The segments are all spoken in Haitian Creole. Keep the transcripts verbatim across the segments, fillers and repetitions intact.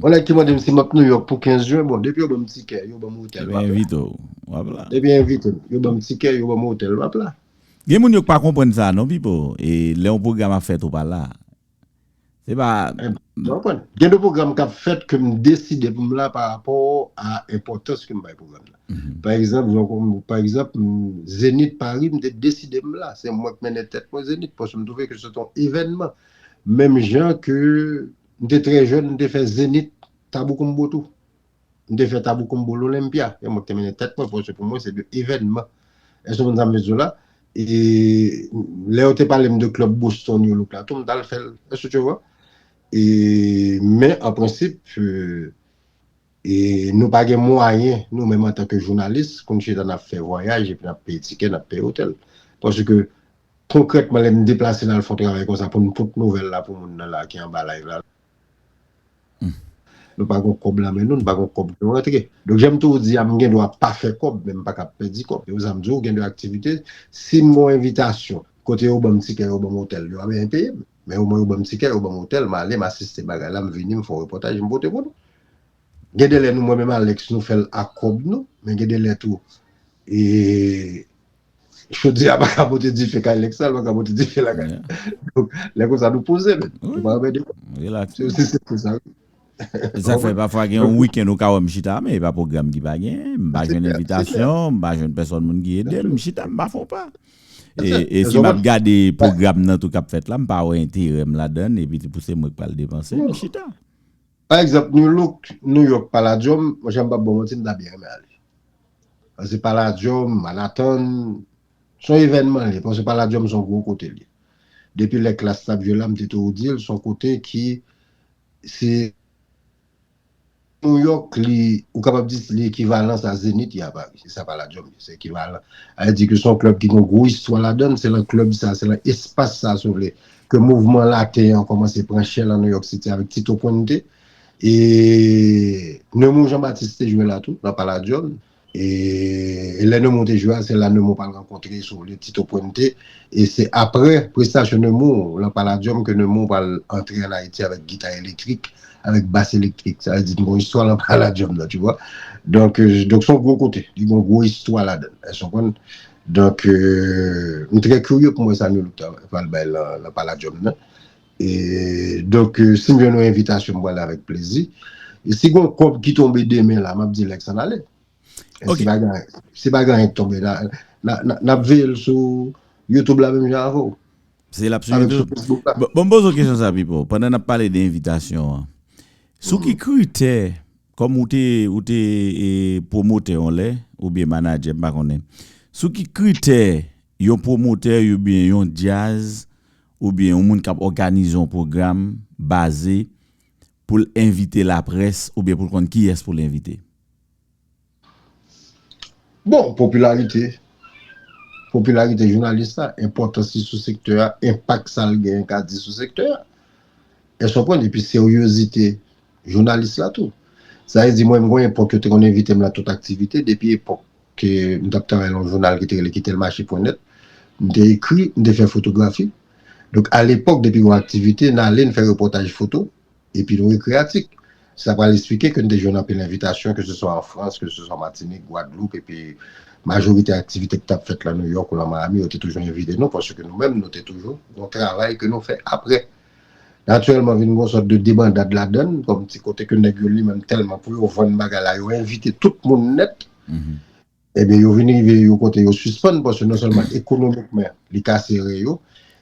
Yon nèg ki mande m si m ap Nouyòk pou kenz jen, bon, depi yo ban m tikè, yo ban m otèl, m ap la. Depi yo envite w, w ap la. Depi yo envite m, yo ban m tikè, yo ban m otèl, m ap la. Gen moun yo k pa konprann sa non, Pipo. E lè yon pwogram ap fèt ou pa la. Se pa... Gen de pwogram k ap fèt ke m deside pou m la pa rapò a enpòtans ke m bay pwogram nan. Pa egzanp, pa egzanp, Zenith Paris, m te deside m la. Se mwen k mennen tèt mwen Zenith, paske m twouve ke se te yon evènman. Menm jan ke m te trè jèn, m te fè Zenith Tabou Koumbo tou. M te fè Tabou Koumbo L'Olympia. E mwen ki te mennen tèt mwen, paske pou mwen, se de evènman. Èske w konprann sa m vle di w la? E lè yo te pale m de klèb Boston, New Look la, tou, m t al fè l. Èske w konprann? E, men, an prensip, e, e nou pa gen mwayen, nou menm antanke jounalis, pou n chita n ap fè vwayaj, epi n ap peye tikè, n ap peye otèl. Paske, konkrètman, lè n deplase n al fè yon travay konsa pou n pote nouvèl la pou moun nan la ki anba live la, nou pa gen kòb nan men nou, nou pa gen kòb ki rantre. Donk, jan m toujou di a, m gen dwa pa fè kòb, men m pa ka pèdi kòb. Se pou sa m di w, gen de aktivite, si m gen yon envitasyon, kote yo ban m tikè, yo ban m otèl, yo pa bezwen peye m. Men omwen yo ban m tikè, yo ban m otèl, m ale, m asiste bagay la, m vini, m fè yon repòtaj, m pote pou nou. Gen de lè nou, mwen menm Alex, nou fè l ak kòb nou, men gen de lè tou, e, chaudière pa ka pote dife kay Alex la, l pa ka pote dife lakay. Donk, lè konsa nou poze, men nou pa anmède kòb. Se osi senp ke sa, wi. Se sa k fè pafwa gen yon wikenn ou ka wè m chita, men e pa pwogram ki pa gen, m pa jwenn envitasyon, m pa jwenn pèsòn moun ki ede m, m chita, m pa fè yon pa. E, e si m ap gade pwogram nan tou k ap fèt la, m pa wè enterè m ladan l, epi pou se mwen k pral depanse, m chita. Pa egzanp, New Look, New York, Palladium, monchè, m p ap ba w manti, m ta byen renmen ale. Paske Palladium, Manhattan, se yon evènman l ye, paske Palladium se yon gwo kote l ye. Depi lè Klass t ap jwe la, m te toujou di l, se yon kote ki, se New York, li, ou kapab di li ekivalan sa Zenith ye a Paris, se sa Palladium ye, se ekivalan. Sa vle di ke se yon klèb ki gen yon gwo istwa ladan l, se nan klèb sa, se nan espas sa, si w vle, ke mouvman laten an kòmanse pran chè nan New York City avèk Tito Puente. E Nemours Jean Baptiste te jwe la tou, nan Palladium. E, e lè Nemours te jwe a, se la Nemours pral rankontre, si w vle, Tito Puente. E se aprè prestasyon Nemours nan Palladium ke Nemours pral antre ann Ayiti avèk gita elektrik, avèk bas elektrik. Sa vle di, gen yon istwa nan Palladium nan, tu vois. Donk, euh, donk, se yon gwo kote. Li gen yon gwo istwa ladan l. Èske w konprann? Donk, euh, m trè kirye pou m wè sa New Look ta pral bay nan, nan Palladium nan. E, donk, euh, si m jwenn yon envitasyon, m prale avèk plezi. E si gen yon kòb ki tonbe demen la, m ap di Lex ann ale. E si pa gen, si pa gen anyen k tonbe, n a, n a, n a, n ap veye l sou YouTube la menm jan avè w. Se l ap sou YouTube. Bon, bon, m poze w kesyon sa, Pipo. Pandan n ap pale de envitasyon an, sou ki kritè, kòm ou te, ou te, e, pwomotè yon lè, oubyen manadjè, m pa konnen. Sou ki kritè yon pwomotè oubyen yon djaz, oubyen yon moun k ap òganize yon pwogram baze pou l envite laprès oubyen pou l konn kiyès pou l envite? Bon, popilarite. Popilarite jounalis la, enpòtans li sou sektè a, enpak sa l genyen ka di sou sektè a. Èske w konprann? Epi seryozite jounalis la tou. Sa vle di, mwen, m gen yon epòk yo te konn envite m nan tout aktivite, depi epòk ke m t ap travay nan yon jounal ki te rele Kite l mache pwen nèt, m te ekri, m te fè fotografi. Donk, alepòk, depi gen yon aktivite, n ale, n fè repòtaj foto, epi nou ekri atik. Sa pral esplike ke n te jwenn anpil envitasyon, ke se swa an Frans, ke se swa Matinik, Gwadloup, epi majorite aktivite ki t ap fèt lan Nouyòk ou lan Miami, yo te toujou envite nou, paske nou menm, nou te toujou gen yon travay ke nou fè aprè. Natirèlman, vin gen yon sòt de debandad ladan l, kòm ti kote ke nèg yo li menm tèlman pou yo vann bagay la, yo envite tout moun nèt. Ebyen, yo vin rive yon kote yo sispann, paske non sèlman ekonomikman, li kase ren yo,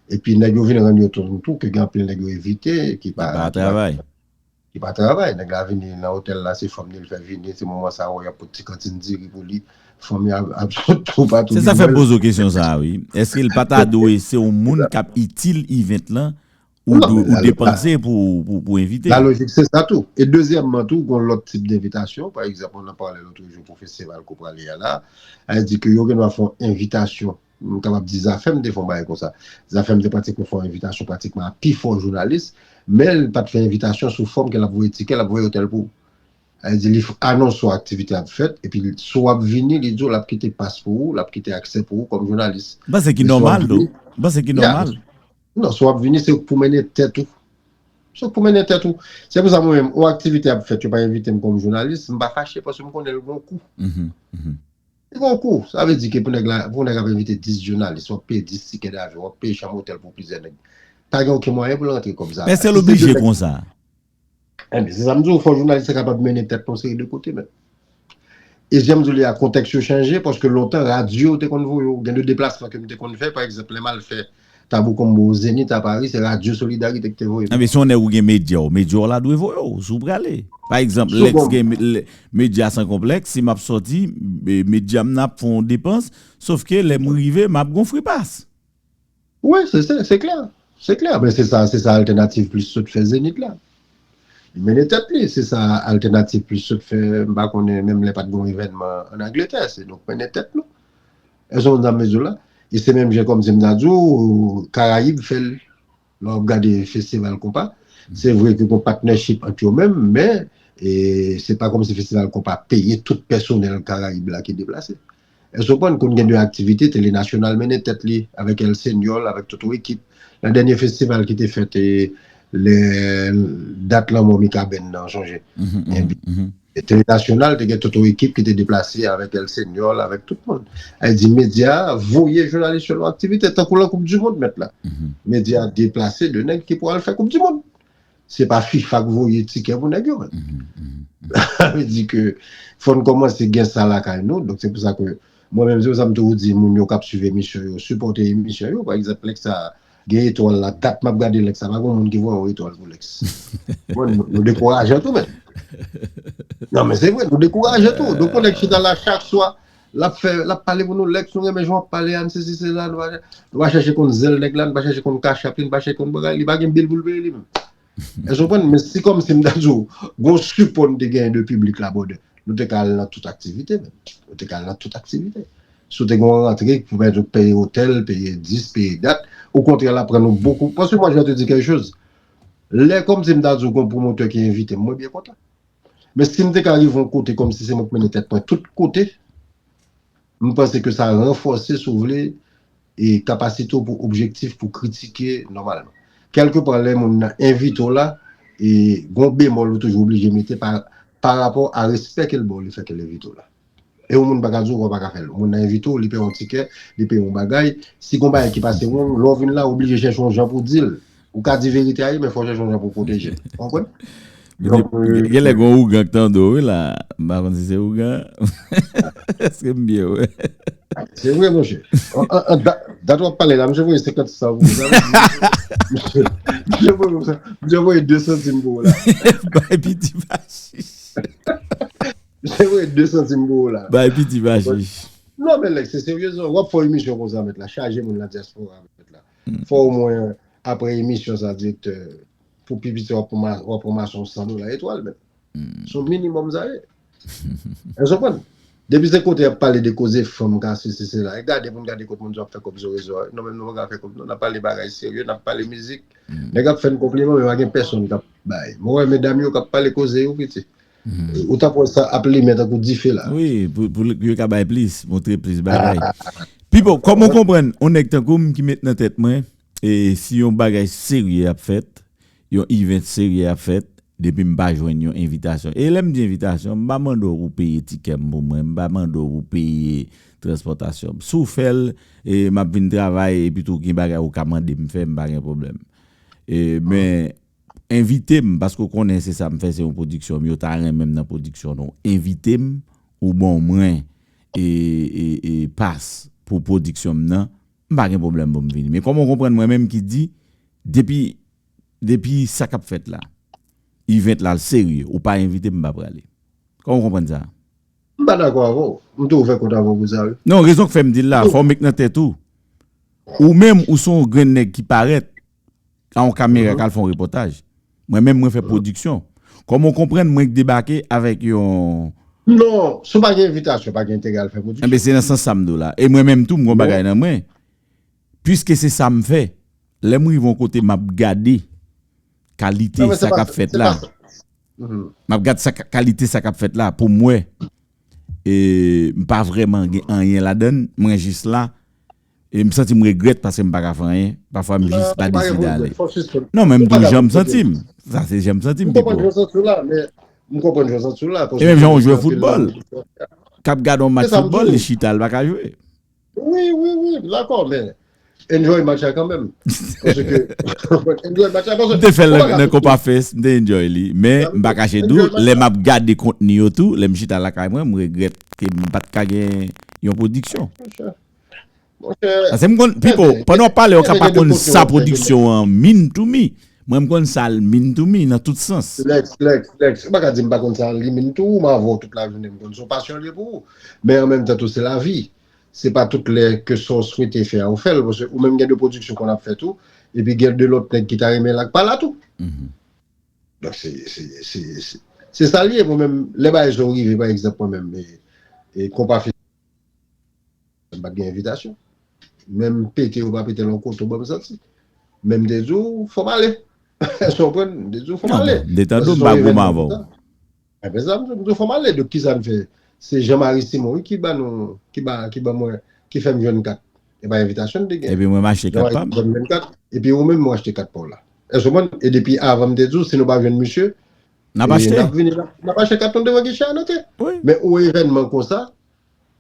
epi nèg yo vin rann yo kont tou ke gen anpil nèg yo envite ki pa, ki pa travay. Ki pa travay. Nèg la vini nan otèl la, se fanm li l fè vini, se moman sa a, y ap pot ti kantin diri pou li, fanm li ap, ap sot toupatou. Se sa fè m poze w kesyon sa a, wi. Èske l pa ta dwe se yon moun k ap itil event lan, ou, ou depanse pou, pou, pou envite? La lojik, se sa tou. E dezyèmman tou, gen lòt tip denvitasyon. Pa egzanp, nou nan pale lòt jou pou festival Koprale a la. Sa vle di ke yo gen dwa fè yon envitasyon. M kapab di Zafèm te fè yon bagay konsa. Zafèm te pratikman fè yon envitasyon pratikman a pifò jounalis, men l pa t fè envitasyon sou fòm ke l ap voye tikè, l ap voye otèl pou ou. Sa vle di, li anonse w aktivite ap fèt, epi si w ap vini, li di w l ap kite pas pou ou, l ap kite aksè pou ou kòm jounalis. M panse ki nòmal, tou. M panse ki nòmal. Non, si w ap vini, se pou mennen tèt ou. Se pou mennen tèt ou. Se pou sa mwen menm, yon aktivite ap fèt, yo pa envite m kòm jounalis, m pa fache paske m konnen l gon kou. Li gon kou. Sa vle di ke pou nèg la, pou nèg ap envite dis jounalis, w ap peye dis tikè davyon, w ap peye chanm otèl pou plizyè nèg. Pa gen okenn mwayen pou l rantre kòb sa. Men se l oblije konsa. Enben, se sa m di w, fò jounalis la kapab mennen tèt li yon seri de kote, men. E jan m di w li a, kontèks yo chanje, paske lontan, radyo te konn voye w. Gen de deplasman ke m te konn fè, pa egzanp, lè m al fè Tabou Combo o Zenith a Pari, se radyo Solidarite ki te voye m. Enben, se yon nèg ou gen medya w, medya w la dwe voye w, si w prale. Pa egzanp, Lex gen medya San Konplèks, si m ap sòti, medya m nan ap fè yon depans, sòf ke lè m rive, m ap gon free pass. Wi, se, se, se klè. Se klè. Men se sa, se sa Alternative Plus sot fè Zenith la. Li mennen tèt li. Se sa Alternative Plus sot fè, m pa konnen, menm lè pa t gen yon evènman ann Angletè, se nou k mennen tèt nou. Èske w konprann sa m vle di w la? E se menm jan kòmsi m ta di w, Karayib fè l. Lè w ap gade festival konpa, se vre ke gon partnership ant yo menm, men e, se pa kòmsi festival konpa peye tout pèsonèl Karayib la ki deplase. Èske w konprann? Konn gen de aktivite, Tele Nasyonal mennen tèt li, avèk El Señor, avèk tout yon ekip. Nan dènye festival ki te fèt, e, lè dat lanmò Mika Band nan, sonje. Enben, Tele Nasyonal te gen tout yon ekip ki te deplase avèk El Señor, avèk tout moun. Sa vle di medya a voye jounalis yo nan aktivite, tankou lan Koup di Mond, mèt la. Medya a deplase de nèg ki pou al fè Koup di Mond. Se pa FIFA k voye tikè pou nèg yo, men. Sa vle di ke fò n kòmanse gen sa lakay nou. Donk, se pou sa ke mwen menm, se pou sa m toujou di moun yo k ap swiv emisyon yo, sipòte emisyon yo. Pa egzanp, Lex sa, gen etwal la, dat m ap gade Lex sa, pa gen moun ki voye yon etwal pou Lex. Bon, nou, nou dekourajan tou, men. Non, men se vre, nou dekourajan tou. Donk, yon nèg chita la chak swa, l ap fè, l ap pale pou nou, Lex, nou renmen jan w ap pale a, n sesi, sela, nou pa, nou pa chèche konn zèl nèg la, nou pa chèche konn kachap li, nou pa chèche konn bagay, li pa gen bil pou l peye li menm. Èske w konprann? Men si kòmsi m ta di w, gon sipò n te genyen de piblik la, brother, nou te ka al nan tout aktivite, menm. Nou te ka al nan tout aktivite. Si w te gen yon rantre pou pèmèt ou peye otèl, peye dis, peye dat, okontrè, l ap pran nou bokou. Paske mwen, je vais te dire quelque chose. Lè kòmsi m ta di w gon pwomotè ki envite m, mwen byen kontan. Men si m te ka rive yon kote kòmsi se mwen k mennen tèt mwen tout kote, m panse ke sa ranfòse, si w vle, e kapasite w pou objektif, pou kritike nòmalman. Kèlkepa, lè moun nan envite w la, e gon bemòl ou toujou oblije mete pa, pa rapò a respè ke l ba w, lefètke l envite w la. E yon moun pa ka di w, ou pa ka fè l. Moun nan envite w, li peye yon tikè, li peye yon bagay. Si gon bagay ki pase wrong, lè w vin la, ou oblije chèche yon jan pou w di l. Ou ka di verite a, wi, men fò w chèche yon jan pou w pwoteje l. Ou konprann? Donk, e, genlè gen yon ougan k tande w, wi, la. M pa konn si se ougan. Èske m byen, wi? Se vre, monchè. An, an, an, dat, dat w ap pale la, misye voye senkant san pou ou, sa vle di, misye, misye voye, misye voye de santim pou ou la. Bay piti pa chich. Misye voye de santim pou ou la. Bay piti pa chich. Non, men, Lex, se serye, w ap fè yon emisyon konsa, mèt la, chaje moun nan dyaspora, mèt la. Fò omwen, apre emisyon sa, direktè, pou pi piti, w ap ranma-, w ap ranmase yon san dola etwal, men. Se yon minimòm sa ye. Èske w konprann? Depi se kote y ap pale de koze fanm, ka sesi, sela. E gade pou n gade kot moun sa ap fè kòb sou rezo a. Non, men nou pa ka fè kòb, non. N ap pale bagay serye, n ap pale mizik. Nèg ap fè n konpliman, men pa gen pèsonn k ap bay. Mwen wè medam yo k ap pale koze yo, piti. Ou t ap wè sa ap limen tankou dife la. Wi, pou, pou yo ka bay plis, montre plis bagay. Pipo, kòman w konprann, yon nèg tankou m ki met nan tèt mwen, e si yon bagay serye ap fèt, yon event serye ap fèt, depi m pa jwenn yon envitasyon. E lè m di envitasyon, m pa mande w pou peye tikè m pou mwen, m pa mande w pou peye transpòtasyon m. Si w fè l, e m ap vin travay, epi tou gen bagay ou ka mande m fè, m pa gen pwoblèm. E, men, envite m, paske w konnen se sa m fè, se yon pwodiksyon, m, yo ta renmen m nan pwodiksyon nou. Envite m, ou ban mwen, e, e, e pas pou pwodiksyon m nan, m pa gen pwoblèm pou m vini. Men kòman w konprann mwen menm ki di, depi, depi sa k ap fèt la, event la serye, ou pa envite m, m pa prale. Kòman w konprann sa? M pa dakò avè w. M te ouvè kont avè w pou sa, wi. Non, rezon k fè m di l la, fò w met nan tèt ou. Ou menm, ou se yon grenn nèg ki parèt, a yon kamera k al fè yon repòtaj. Mwen menm, mwen fè pwodiksyon. Kòman w konprann mwen k debake avèk yon... Non, si w pa gen envitasyon, pa gen enterè al fè pwodiksyon. Enben, se nan sans sa m di w la. E mwen menm tou, m gon bagay nan mwen. Piske se sa m fè, lè m rive yon kote, m ap gade kalite sa k ap fèt la. M ap gade sa, kalite sa k ap fèt la pou m wè. E m pa vrèman gen anyen ladann, mwen jis la. E m santi m regrèt paske m pa ka fè anyen. Pafwa m jis pa deside ale. Non, men m di w jan m santi m. Sa se jan m santi m, Pipo. M konprann jan w santi w la, men m konprann jan w santi w la. E menm jan yon jwè foutbòl k ap gade yon match foutbòl, li chita, li pa ka jwe. Wi, wi, wi, m dakò, men enjoy match la kanmenm. Paske, enjoy match la, paske m te fè l nan Konpa Fest, m te enjoy li. Men m pa kache di w, lè m ap gade kontni yo tou, lè m chita lakay mwen, m regrèt ke m pa t ka gen yon pwodiksyon. Paske m konn, Pipo, pandan w ap pale, w ka pa konn sa pwodiksyon an mean to me. Mwen, m konn sa l mean to me nan tout sans. Lex, Lex, Lex, ou pa ka di m pa konn sa li mean to ou, m avè w tout lajounen, m konn se yon pasyon li ye pou ou. Men an menm tan tou, se lavi. Se pa tout lè ke sa w swete fè a, ou fè l, paske ou menm gen de pwodiksyon konn ap fè tou, epi gen de lòt nèg ki ta renmen l ak pa la tou. Donk, se, se, se, se, se sa l ye, mwen menm, lè bagay sa yo rive, pa egzanp, mwen menm, e, e Konpa Fest, m pa t gen envitasyon. Men m pete ou pa pete l yon kote, ou ban m santi. Men m te di w, fò m ale. Èske w konprann? M te di w, fò m ale. M te tande w, m pa goumen avè w. Enben, sa m di w, fò m ale. Donk, kisa n fè? Se Jean Marie Simon, wi, ki ba nou, ki ba, ki ban mwen, ki fè m jwenn kat. E pa envitasyon m te gen. Epi mwen, m achte kat pa m. Jean Marie Simon jwenn kat. Epi ou menm, ou achte kat pa w la. Èske w konprann? E depi avan, m te di w, si nou pa jwenn misye, n ap achte. N ap vini, n ap, n ap achte kat nou devan gichè a, note. Wi. Men yon evènman konsa,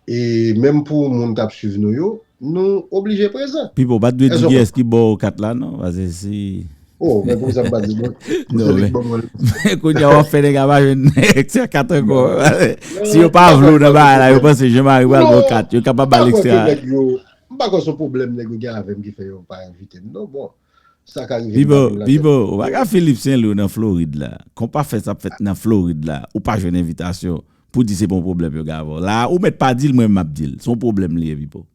e menm pou moun k ap swiv nou yo, nou oblije prezan. Pipo, w pa t dwe di kiyès ki ba w kat la, non? Paske si... Oh, men poukisa m pa di, non? Non, men kounye a w ap fè nèg la pa jwenn kat ankò. Si yo pa vle w nan bagay la, yo panse Jean Marie pral ba w kat, yo kapab ba l ekstra. M pa kwè se yon pwoblèm nèg yo gen avè m ki fè yo pa envite m, non, bon. Sa ka rive. Pipo, Pipo, ou pa ka Philippe Saint Louis nan Florid la. Konpa Fest ap fèt nan Florid la. Ou pa jwenn envitasyon pou di se pa yon pwoblèm yo gen avè w. La, ou mèt pa di l, mwen m ap di l. Se yon pwoblèm li ye, Pipo.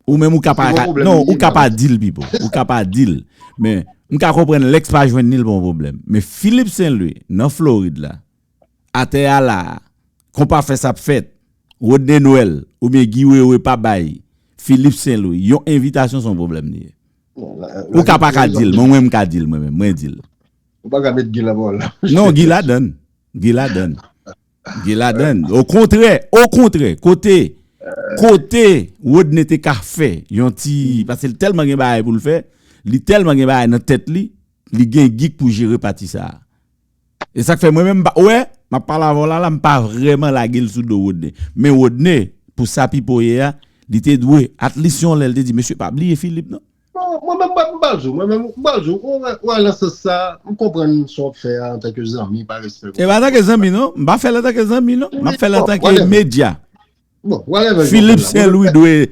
Ou menm ou ka pa, non, ou ka pa di l, Pipo. Ou ka pa di l. Men, m ka konprann Lex pa jwenn li, l pa yon pwoblèm. Men Philippe Saint Louis, nan Florid la, atè a la a, Konpa Fest ap fèt, Rodney Noël oubyen Guy Wewe pa bay Philippe Saint Louis yon envitasyon, se yon pwoblèm li ye. Ou ka pa ka di l, mwen, mwen, m ka di l, mwen menm, mwen di l. Ou pa ka met Guy nan pawòl la. Non, Guy ladann. Guy ladann. Guy ladann. Okontrè, okontrè, kote, kote Rodney te ka fè yon ti, paske l tèlman gen bagay pou l fè, li tèlman gen bagay nan tèt li, li gen gik pou jere pati sa a. E sa k fè mwen menm, m pa, ou wè, m ap pale avè w la, la, m pa vrèman lage l sou do Rodney. Men Rodney, pou sa Pipo ye a, li te dwe, at least yon lè, l te di, mesye, pa bliye Philippe, non. Bon, mwen menm, m pral di w, mwen menm, m pral di w, ou wè, ou wè, nan sans sa, m konprann sa w ap fè a antanke zanmi, pa respè. E pa antanke zanmi, non. M pa fè l antanke zanmi, non. M ap fè l antanke medya. Bon, whatever. Philippe Saint Louis dwe,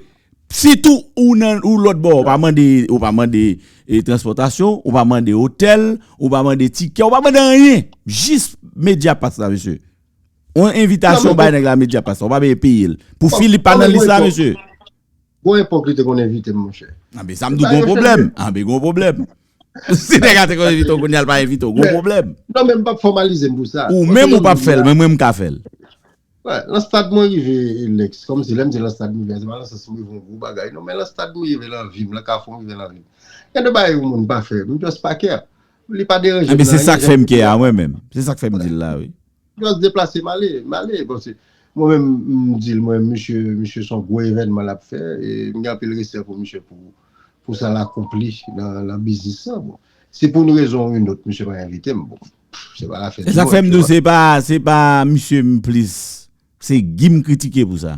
sitou ou nan, ou lòt bò, ou pa mande, ou pa mande, e, transpòtasyon, ou pa mande otèl, ou pa mande tikè, ou pa mande anyen. Jis medya pas la, mesye. On envitasyon bay nèg la medya pas la, ou pa bezwen peye l. Pou Philippe pa nan lis la, mesye. Gon epòk li te konn envite m, monchè. Anben, sa m di w, gon pwoblèm. Anben, gon pwoblèm. Si nèg la te konn envite w, kounye a l pa envite w, gon pwoblèm. Non, men m p ap fòmalize m pou sa. Ou menm ou p ap fè l, men mwen m ka fè l. Wè, nan stad mwen rive, Lex, kòmsi lè m di nan stad m rive a, se pa nan sans m rive yon gwo bagay, non, men nan stad m rive nan vi m, nan kafou m rive nan vi m. Gen de bagay yon moun pa fè, m just pa care. Li pa deranje m nan anyen. Enben, se sa k fè m care a mwen menm. Se sa k fè m di l la, wi. Just deplase m ale, m ale, paske mwen menm, m di l, mwen, misye, misye se yon gwo evènman l ap fè, e m gen anpil respè pou misye pou, pou sa l akonpli nan, nan biznis lan. Bon, si pou yon rezon ou yon lòt, misye pa envite m, bon, se pa afè di mwen, se pa. E sa k fè m di w, se pa, se pa misye m plis, se Guy m kritike pou sa.